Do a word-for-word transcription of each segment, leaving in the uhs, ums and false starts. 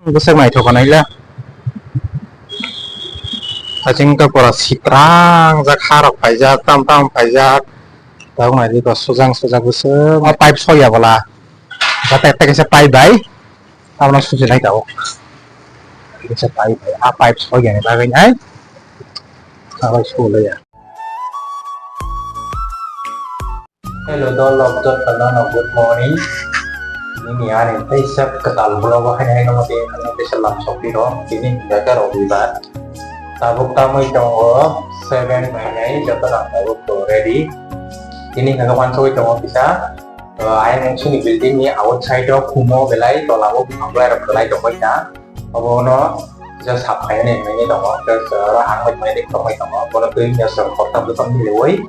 Bwswk naithok nai le. Haching ka pura sitrang jak, ha rok paijak, tam tam paijak. Tabuk nai di sujang sujak bwswk. O pipe soya bwla. Jate ekta kaisa pipe bai. Abono susi nai tabuk. Kaisa pipe bai. A pipe soya ni bagwi nai. Abai sulaiya. Hello, dol rok joto no good morning. Nini ani teisa kwtal vlog o haino haino mate ano teisa lam sokphi rok. Tini hwnkhe robibar. Tabuk tamwi tongo seven bainai, joto rang tabuk to ready. Tini hwnkhe wansugwi tongo kisa, uh, ayang sini building ni outside o khumo belai tola o buphang belai rok kwlai tongwi kha. Obono kisa sap khainani hinwi tongo, just oro ang bai tongmani, tok bai tongo, bono twi miyaswk khoroksa bwswk miliwi,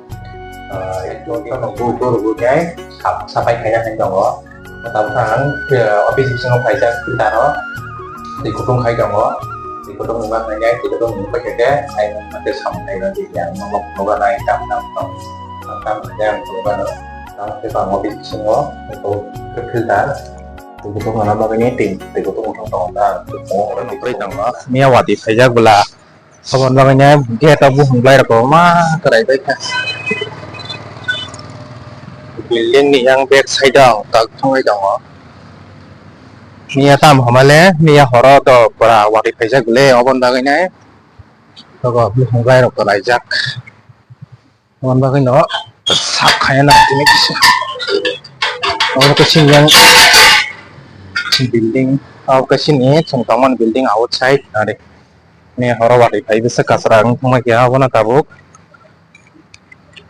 ah, ekdom bono bu, bu rwgwi khe sap, sapai khaina hinwi tongo. Tabuk ang, ah, office bisingo phaijak filter o, twi kutung khai tongo, twi kutung nungma khainai, twi kutung nungma khe khe, ai nungma khe samung khaina di, ang nungma phunukgana, ang tam tam tong, tam tam khainai ang phunukgana, tamo khe ang office bisingo, filter. Twi kutung rwna bagwi ni twi, twi kutung kutung tongo ta, kutung rwna bagwi tongo. Miya watwi phaijak bwla, aboni bagwi ni gate o buphang bwlai rok kwbangma kwrai bai kha. Building ni yang back side o ang tak thangwi tongo. Miya tamo hwnba le miya horo to pura watwi phaijak le, aboni bagwi ni abo buphang bwlai rok kwlaijak. Aboni bagwi no sap khaina nang tini kisa. Abo khe sini yang building, abo khe sini chwng tongmani building outside ari. Ni horo watwi phai bwswk kasra wng thangma khe abono tabuk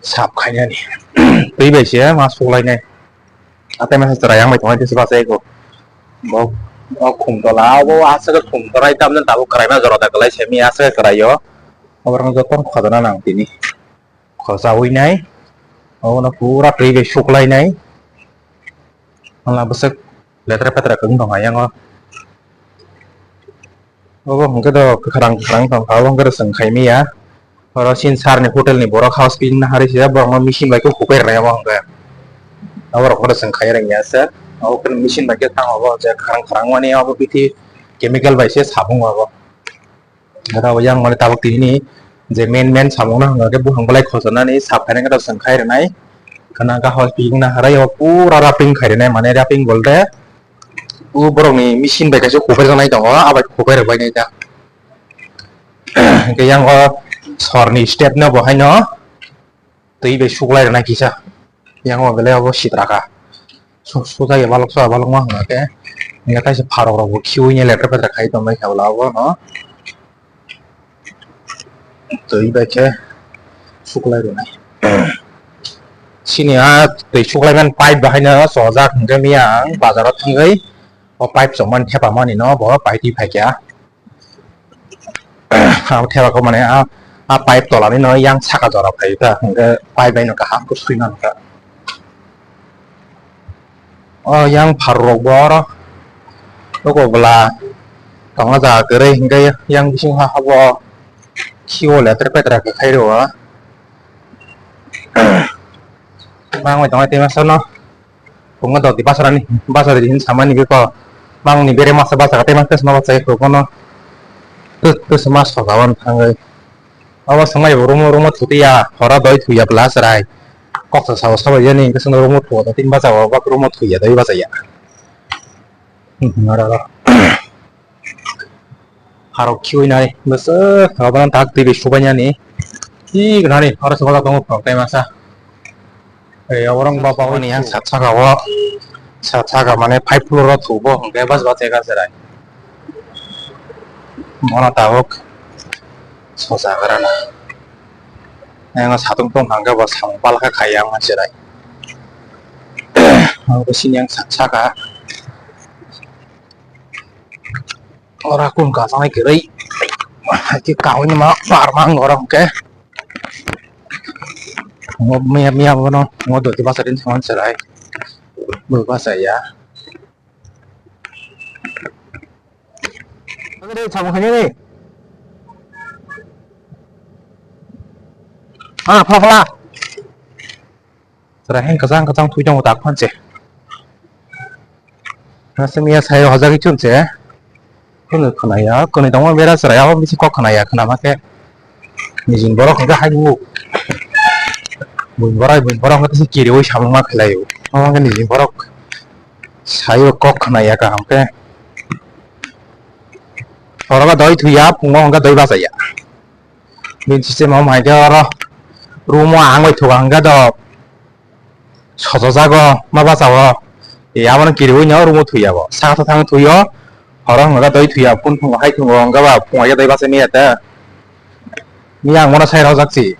sap khainani. Twi bai se ma suklainai. Atai masa chwrai yang bai tongmani tisa bachai ko. Bo, bo khum tola, abo aswk khum tola tamni tabuk kwraima jora da kwlai simi aswk kwraio. Oborok jotono khojana nang tini. Khojawi nai, obono pura twi bai suklai nai. Wngla bwswk letra petra kwbang tong yang o. Obo hwnkhe do kwkhrang kwkhrang tong kha, obo hwnkhe do chwng khai manya. Oro chini sir ni hotel ni borok house clean nahari sijak, borok no machine bai khe hupai rwnai obo hwnkhe. Obo rok no chwng khai rwngya se, obo khe machine bai khe tang obo je kwkhrang kwkhrang mani obo bithi chemical bai se sabung obo. Oro yang mani tabuk tini je main main samung no hwnga khe buphang belai khojornani sap khainai khe chwng khai rwnai. Khana kaham pigna harai o pura wrapping khai rwnai, mane wrapping bolte o borok ni machine bai kaisa hupai rwnai tongo, abai hupai rwbai nai ta. Hwnkhe yang o sor ni step no bo haino twi bai suklai rwnai kisa. Yang o belai obo sitra kha. Su-, sujak ya balok, sujak balok ma hwnga khe. Hwnkhe kaisa pharok rok bo khiui ni letra petra khai tong lai kha ola obo no. Twi bai khe suklai rwnai. Chini a twi suklai mani pipe bahai no chojak hwnkhe miyang bazar o thangwi o pipe chongmani thepa mani no bo pai twi phai kha. Abo thepako mane a, a pipe tolani no yang saka jora phai ta, hwnkhe pipe bai no kaham khe swi mankha. O yang pharrok bo oro nugo bwla tongna jaga kwrwi, hwnkhe yang bising ha habo khiwo letra petra khe khai rwo. Mangwi tongwi twi masa no. Phungo doti basarani, basari din samani beko. Mangni bere masa basa kate masa sma basa ko kono. Tu, tu sma soga wan thangai. Abo sma bo rumo, rumo thuti ya, hora doi thuya plus rai. Kok sa sa sa yani ke sma rumo thu ta tin basa ba rumo thuya doi basa ya. Hmm, ara. Harok khiui nai, bwswk, abono tak twi bai subai nani. Thik nani, oro se kotor tongo, phwrwng tai masa. Ei, oborok baba hwnwi ang sat saka o, sat saka mane five floor o thubo, hwnkhe bas bas ega cherai. Bono tabuk sosa gra na. Ang satung tong hwnkhe bo samung palkha khai ang cherai. Ang sini ang sat saka. Ora kun ka sangai kwrwi. Hai khe kaui ma par mang ora hwnkhe. Ngo miya miya bono ngo doti basa din saman serai. Bo basa ya. Agre samu khani re. Ah, pha pha. Chwrai hwn kwchang kwchang thwi tongo tak phan se. Aswk miya sayo hojagwi chun se. Kunu khwnaya, kunu tongma bera chwrai, abo bisi kok khwnaya, khwnama khe nijin borok hwnkhe hai nungo. Buini borok, buini borok hwnkhe kiriwi samung ma khlai o. Omo hwnkhe nijin borok saio kok khwnaya kaham khe. Oro ba doi thuya, phungo hwnkhe doi bachaya. Bini system o hwnkhe oro room o ang bai thuka hwnkhe do. Soto jago ma bacha o. E, abono kiriwi no room o thwi abo. Saka thang thwi o. Horo hwnga doi thwi ya. Phun phungo hai thungo hwnga ba phungo ya doi bacha miya ta. Miya ang mono sai rojak si.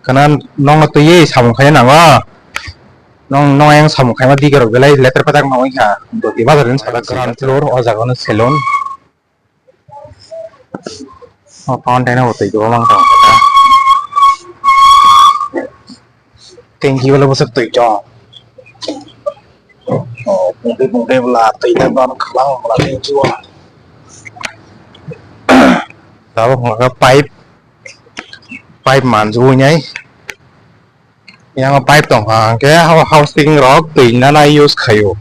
Kana nong twi samung khai nango. Nong, nong yang samung khai ma diga rok belai letter patak ma wngkha. Doti bazar ni sajak si. Ground floor o jaga no salon. O, fountain o twi kwbangma wng tong kha. Tanki o le bwswk twi tong. O, pungtwi pungtwi bwla twi le ban khwlangma bwla tanki o. Tabuk hwnka khe pipe, pipe manjui nai. Yang pipe tong kha, hwnkhe hao-, housekeeping rok twi nana use khaio.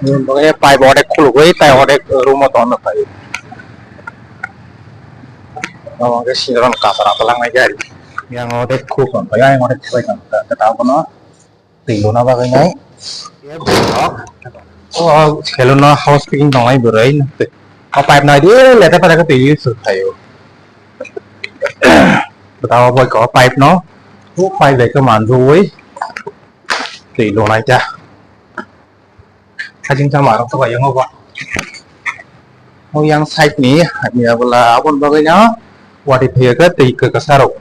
Bagwi pipe odek khulugwi tai odek room o tongna phaio. Omo khe sinijak kasra twlangnai khe ari. Yang odek khuk tong phaio, yang odek khwlai tong kha, khe tabukno twi luna bagwi nai. O, o, salon o housekeeping tongnai bwrwi. O pipe nai di, lete pore khe twi use khaio. Kwtal bai kok pipe no, o pipe bai khe manjui twi lunai ta. Hajing ta marok to yang obo. O yang side ni, hamya bwla aboni bagwi no, watwi thwiya khe twi kwkasa rok.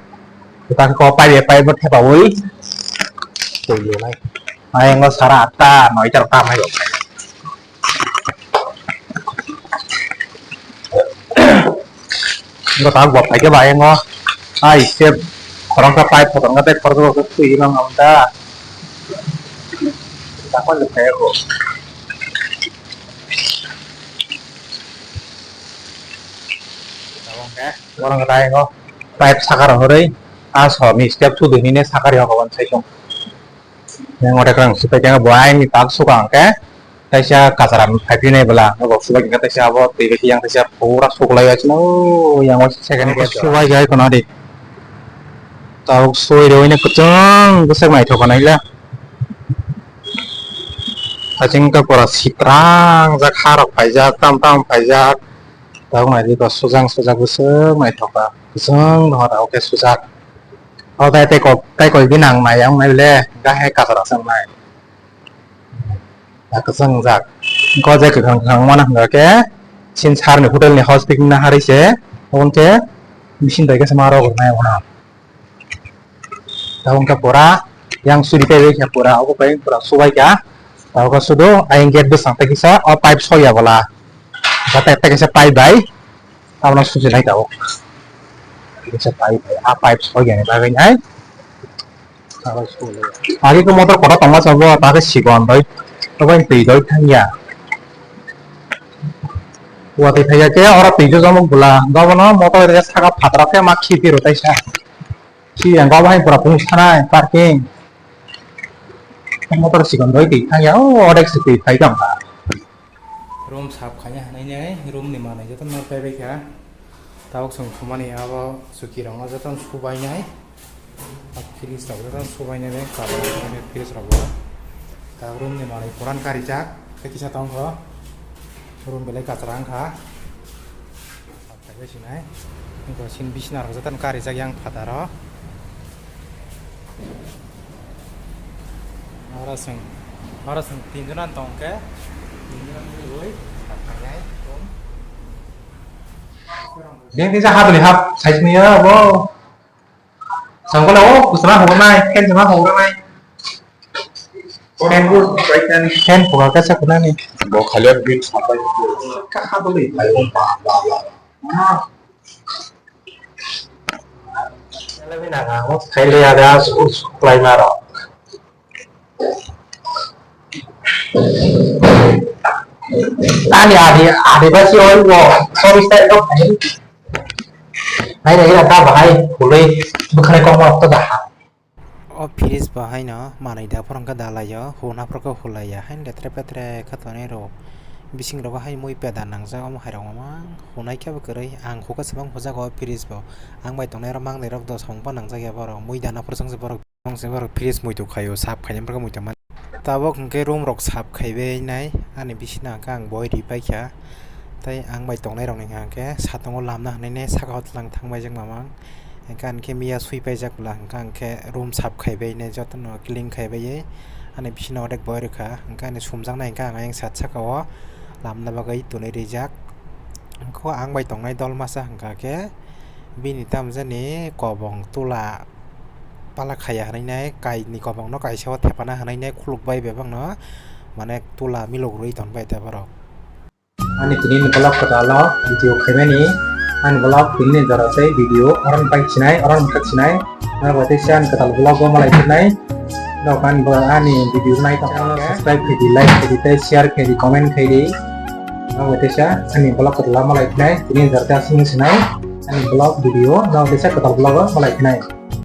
Kwtal khe kok pipe, pipe bo thepaui twi lunai. Ayang o sara atta, noita rok ta mai rok. Bo tak bo paikhe bai ngo. Ai se khoroksa pipe khotong khe tei khoroksa bo twi nang am da. Takon le paikhe. Borok khe tai ngo pipe sakar horoi a sor ni step sudu hine sakar yok abon sai song. Yang ore krang sipai khe bo aini tak suka hwnkhe kaisa kachara phaiphini bwla, bo subai khe kaisa abo twi bai yang kaisa pura suklai achino yang o second gate subai jai kono di. Tabuk soi rwino kwchwng bwswk naithok kha naila. Haching ka pura sitrang jak, harok paijak, tam tam paijak. Tabuk naidi bo sujang sujak bwswk naithok kha. Kwchwng nohor tabuk khe sujak. O tai tei kok, tai kok bini ang nai, ang nai le, hingka hai kachara se wngnai. Ya kwchwng wngjak. Hingke o je kwkhwrang kwkhwrang wngmano hwnka khe, chini sir ni hotel ni housekeeping naharwi se, obo khe machine bai khe se ma rw rwnai abono. Tabuk khe pura yang suri tei bai khe pura, obo bai pura subai kha. Tabuk khe sudu ayang gate bwsang tei kisa o pipe soya bwla. Tei tei kisa pipe bai. Abono susi nai tabuk. Kisa pipe bai. A pipe soyani bagwi nai. Agi khe motor kotor tongma sabo, ta khe sikon doi. Obo twi doi thangya. Watwi thangya khe oro twi jojak bwla. Dobono motor rega saka phataro khe ma khiphiro taisa. Si yang go bahai pura pung sanai parking. Motor sikon doi twi thangya, o odek se twi phai tong kha. Room sap khaina hinwi nai, room ni manwi joto no paibai kha. Tabuk chwng thumani abo chuki rok no joto no subai nai. Fridge rok joto no subai nai, kabel rok subai nai, fridge rok bo. Tabuk room ni manwi puran karijak, tei kisa tong kho. Room belai kachara wng kha. Sap khaijak sinai. Wngkha sin bisna rok joto no karijak yang phataro. Oro chwng, oro chwng tin jona tong khe, tin jona twi sap khainai room. Bini kisa hatoni hap size maya bo. Sangkolo o kusana hobor nai, ken jona hobor nai. Ken bu, ken buka kasa kunani. Bo khali bin sapai. Ka hatoni. Ayo ba ba ba. Khaile ada suklai maro. Ani adi adi basi oi wo. Sorry, style dok. Hai rai ra ta bahai kulai bukhare kok mok to daha. O fridge bo haino manwi da phoro hwnkhe da laio, huna phoro khe hulaiya, haino letre petre khe tonwi rwo. Bising rogo hai mui peda nangjak, omo hai rok mamang hunai khe bo kwrwi. Ang hukha se bang hujago fridge bo. Ang bai tongnai rok mangnai rok dos hong pa nangjak ya borok. Mui dana phuru chwng se borok, chwng se borok fridge mui tu khaio, sap khainai borok mui tongmani. Tabok hwnkhe room rok sap khaibai nai, ani bisina hwnkhe ang boi ri paikha. Tei ang bai tongnai rok ni hwnkhe satung o lamna hwnwi nai saka o tlang thang bai jak mamang. Hwnkhe ani khe miya sui paijak bwla, hwnkhe ang khe room sap khaibai nai, jotono clean khaibai, ani bisino odek boi rwkha, hwnkhe ani sumjaknai hwnkhe ang ayang sat saka o lamna bagwi tonwi rijak. Hwnkhe ang bai tongnai dol masa hwnkha khe bini tamo jani kobong tula pala khaya hwnwi nai, kaini kobongno kaisa o thepana hwnwi nai khuluk bai bebakno, mane tula milok rwi ton bai ta borok. Ani tini ni vlog kwtal o video khaimani, ani vlog tini ni jora se video oron pai sinai, oron bwkha sinai. Nang bo teisa ani kwtal vlog o malai phirnai. Nokhan bo ani video nai tong khe subscribe khaidi, like khaidi, tei share khaidi, comment khaidi. Nang bo teisa ani vlog kwtal o malai phirnai, tini ni jora se aswk sinai ani vlog video, nang bo teisa kwtal vlog o malai phirnai.